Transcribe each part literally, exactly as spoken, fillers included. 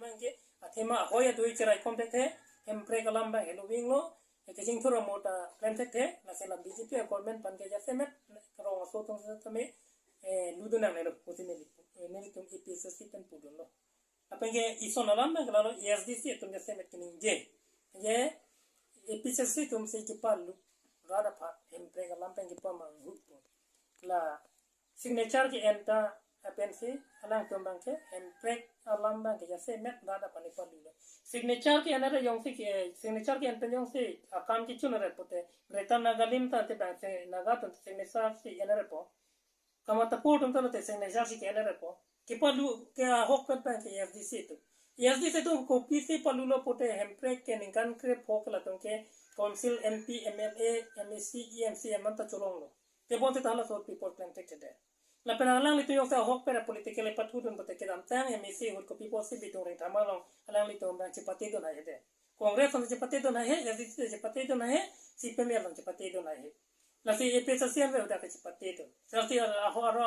Abang ke athema ahoi adui cherai kom thekthe, hemprek alam abang helo vinglo, kachingthur amo ta klem thekthe, lasi la B J P government aphan ke jasemet rong aso atum setame, eh, ludun nangnelo, pusi neli, eh, nelitum A P H L C pen pudunlo. Lapen ke ison alam abang ke lalo A S D C atum jasemet keningje. Je A P H L C atum si kepalu rat aphan hemprek alam pen kepamanghu. La signature ke-en ta pensi alangtum abang ke hemprek alam abang ke jasemet rat aphan kepalulo. Signature ke-en ere jongsi ke, signature ke-en pen jongsi akam kechun ere pote Greater Naga alim ta te abang si Naga atum signature si en ere po. Kamatapur atum ta lote signature si ke-en ere po. Kepalu ke ahokpet abang ke A S D C atum. A S D C atum kopisi palulo pote hemprek ke ningkan krepho ke latum ke council, M P, M L A, M A C, E M, C E M anta cholonglo. Tebonta halaso apot pi apor klem thekthedet. Lapen alanglitum jongsi ahokpet a-political apathudun pote kedamtang M A C ahut kopi apotsi Bidung Rengthama along alanglitum abang chepatedun haihedet. Congress along chepatedun haihe, A S D C chepatedun haihe, C P M along chepatedun haihe. Lasi A P H L C anve hadak chepatedun. Lasi aho aro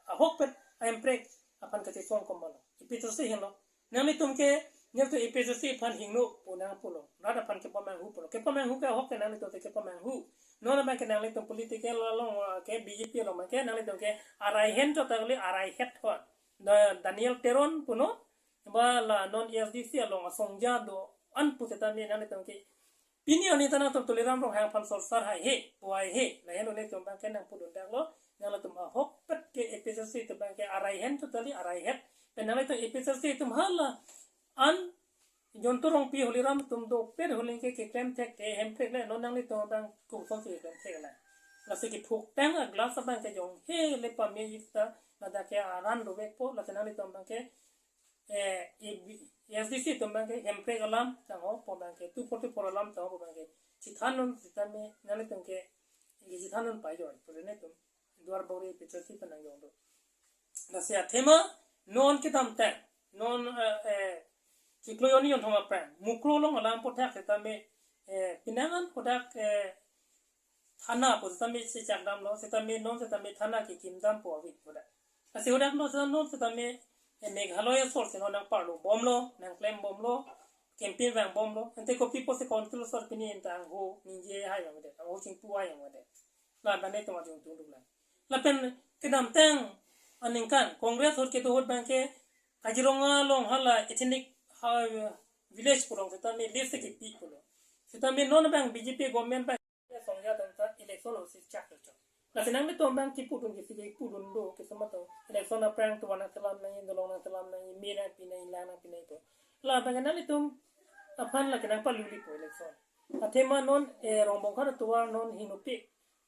ahokpet a-hemprek aphan kachesong komatlo. A P H L C henlo. Nanglitum ke, nelitum A P H L C aphan hingno pu nangpulo. Rat aphan kepamanghu pulo. Kepamanghu ke ahok ke nanglitum te kepamanghu. Non abang ke nanglitum political along, ah, ke B J P along abang ke nanglitum ke araihen totally araihet ho. Da-, Daniel Teron puno, ba la non A S D C along asongja do-an pu setame nanglitum ke pini arni ta nangtum Tuliram Ronghang aphan sorsar haihe, pu haihe, lahenlo nelitum abang ke nangpudun daklo, nanglitum ahokpet ke A P H L C atum abang ke araihen totally araihet, pen nanglitum A P H L C atum hala an Jontu Rongpi Holiram atum dopet holing ke keklem thekthe hemprek le non nanglitum abang kosonsi keklem thek la. Lasi kethuktang a-glass abang ke jong hele pame ista, ladak ke aran dovekpo, lasi nanglitum abang ke eh, A S D C atum abang ke hemprek alam tangho pu abang ke, two forty-four alam tangho pu abang ke, chethandun setame nanglitum ke, chethandun pajoi, pu netum Duarbagori A P H L C pen nangjong do. Lasi athema non kedamtang, non, eh, eh, chiklo jonni jonthom aphrang, Mukroh along alam aphuthak setame, eh, pinangan hadak, eh, thana pu setame chechak damlo, setame non setame thana kekim dampo ave pu hadak. Lasi hadak non setame non setame, eh, Meghalaya asor si non nangparlo bomlo, nangklem bomlo, campaign vang bomlo. Ante kopi apotsi council asor pini anta angho ningje hai vangvedet, angho chingpu hai vangvedet. La dane tong ajung tungduk la. Lapen kedamtang aningkan Congress ahut kedo ahut abang ke Kaziranga along hala ethnic ha, village pu along setame list kepi pulo. Setame non abang B J P government abang songja atum ta election ahut si chak chok. Lasi nanglitum abang kipudun kisi kipudun do, kisama to election aphrang tovar nangselam nangji, dolong nangselam nangji, me nangpi nangji, lang nangpi nangji pu. La abang nanglitum aphan lake nangpaluli po election. Athema non, eh, Rongbongkar atovar non hingnopi,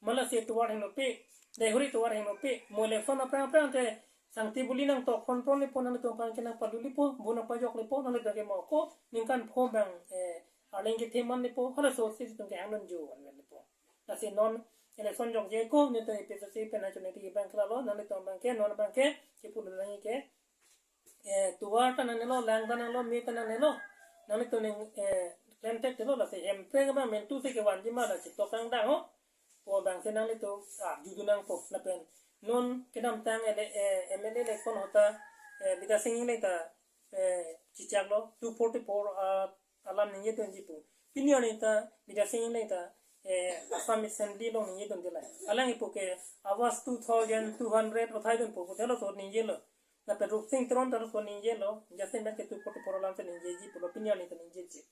Malasi atovar hingnopi, Deihori atovar hingnopi, mo election aphrang aphrang te sangti buli nangtok phon phon lepo, nanglitum aphan ke nangpaluli po, vote nangpajok lepo, nanglitum ke mo ko ningkan pho abang, eh, arleng kethe man lepo, halaso si itum ke hangnon jo an lepo. Lasi non election jokje ko, nelitum A P H L C pen nangchoneti abang ke lalo, nanglitum abang ke, non abang ke, kipudun nangji ke, eh, tovar ta nangnelo, lang ta nangnelo, me ta nangnelo, nanglitum ning, eh, klem thekthelo, lasi hemprek abang mentu si kevanji ma la chitok kangdang ho, pu abang si nanglitum, ah, judun nangpo, lapen non kedamtang ele-, eh, M L A election ahut ta, eh, Bidya Sing Engleng ta, eh, chechaklo, two forty-four, ah, alam ningjedunji pu. Pini arni ta Bidya Sing Engleng ta, eh, Assam Assembly along ningjedunde la. Alang ipu ke Awas two thousand two hundred othai dunpo pu halaso ningjelo. Lapen Rupsing Teron ta halaso ningjelo. Jasemet ke two forty-four alam si ningjeji pulo, pini arni ta ningjeji.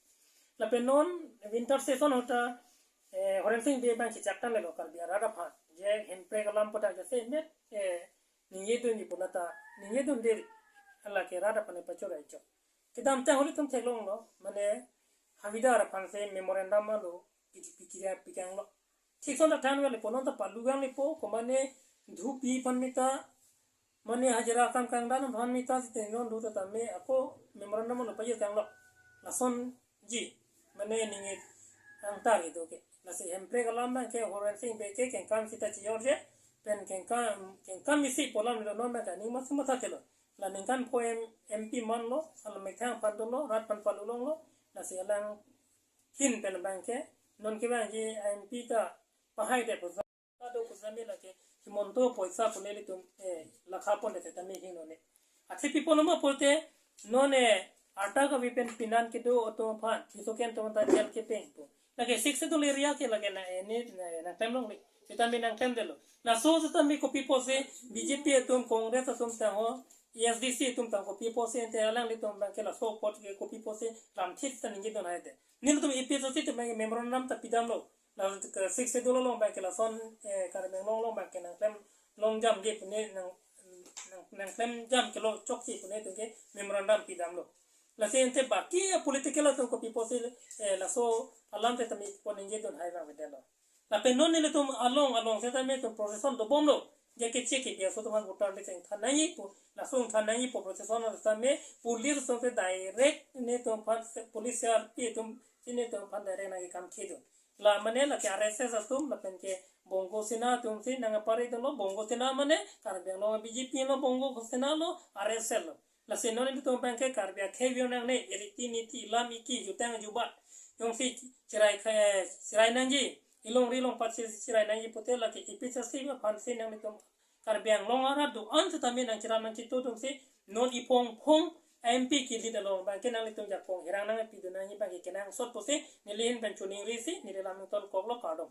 Lapen non winter session ahut ta, eh, Horensing Bey abang chechak tang lelo Karbi arat aphan. Je hemprek alam pu ta jasemet, eh, ningjedunji pu lata ningjedunde, lake rat aphan pachoraichok. Kedamtang holitum theklonglo, mane Havidar aphan si memorandum alo, kiji pikiri pikanglo. Thik ason ta than vale po, non ta palu gang lepo, ko mane dhupi aphan mita, mane hajira kam kangdam aphan mita, si tenglong do ta tame, ako memorandum alo pajir kanglo. Lasonji, mane ningit angtar gitu ke. Lasi hemprek alam abang ke Horensing Bey ke kengkam sita chijorje, pen kengkam, kengkam isi pu alam lo non abang ke, ning mas matha kelo. La ningkan pho M-, M P manlo, alam methang aphan dunlo, rat aphan palulonglo, lasi alang hin pen abang ke, non kevangji M P ta pahai de pu sa, ta do pu sami lake, Himanta poisa pu nelitum, eh, lakha pondet tame hingno ne. Athe pi ponlo ma pulote, non, eh, Arta kave pen pinan kedo atum aphan, piso ken atum ta jail kepeng pu. Lake Sixth Schedule area ke lake na, eh, ne, na, nangklem longle. Sitame nangklemdetlo. Laso sitame kopi pusi B J P atum, Congress atum tangho, A S D C atum tang kopi pusi ante alanglitum abang ke laso apot ke kopi pusi lamthit ta ningjedun haide. Nelitum A P H L C atum memorandum ta pidamlo. La ke Sixth Schedule along abang ke lason, eh, Karbi Anglong along abang ke nangklem longjamji pune nang, nang, nangklem jam kelo chokji pune atum ke memorandum pidamlo. Lasi ante baki a political atum kopi pusi, eh, laso alam sitame pon ningjedun hai abang avedetlo. Lapen non nelitum along along sitame itum procession dobomlo. Je keche kebi aso atum aphan voter list ingthan nangji pu, laso ingthan nangji pu procession sitame police atum si direct nelitum aphan, police C R P atum si nelitum aphan direct nangkekam kedun. La mane lake R S S atum lapen ke Bongo Sena atum si nangparidunlo. Bongo Sena mane Karbi Anglong B J P lo, Bongo Sena lo, R S S lo. Lasi non nelitum abang ke Karbi akhei view nangne, riti niti, lam iki, jutang jubat, jongsi chirai khe-, chirai nangji, ilongri longpat si chirai nangji pute lake A P H L C aphan si nanglitum Karbi Anglong arat do-an sitame nangchiram nangchito atum si non iphong phong M P ke lead along abang ke nanglitum jakong hirang nangpidun nangji abang ke kenangsot pusi neli ahin pen choningri si neli lam ingtonkoklo, kardom.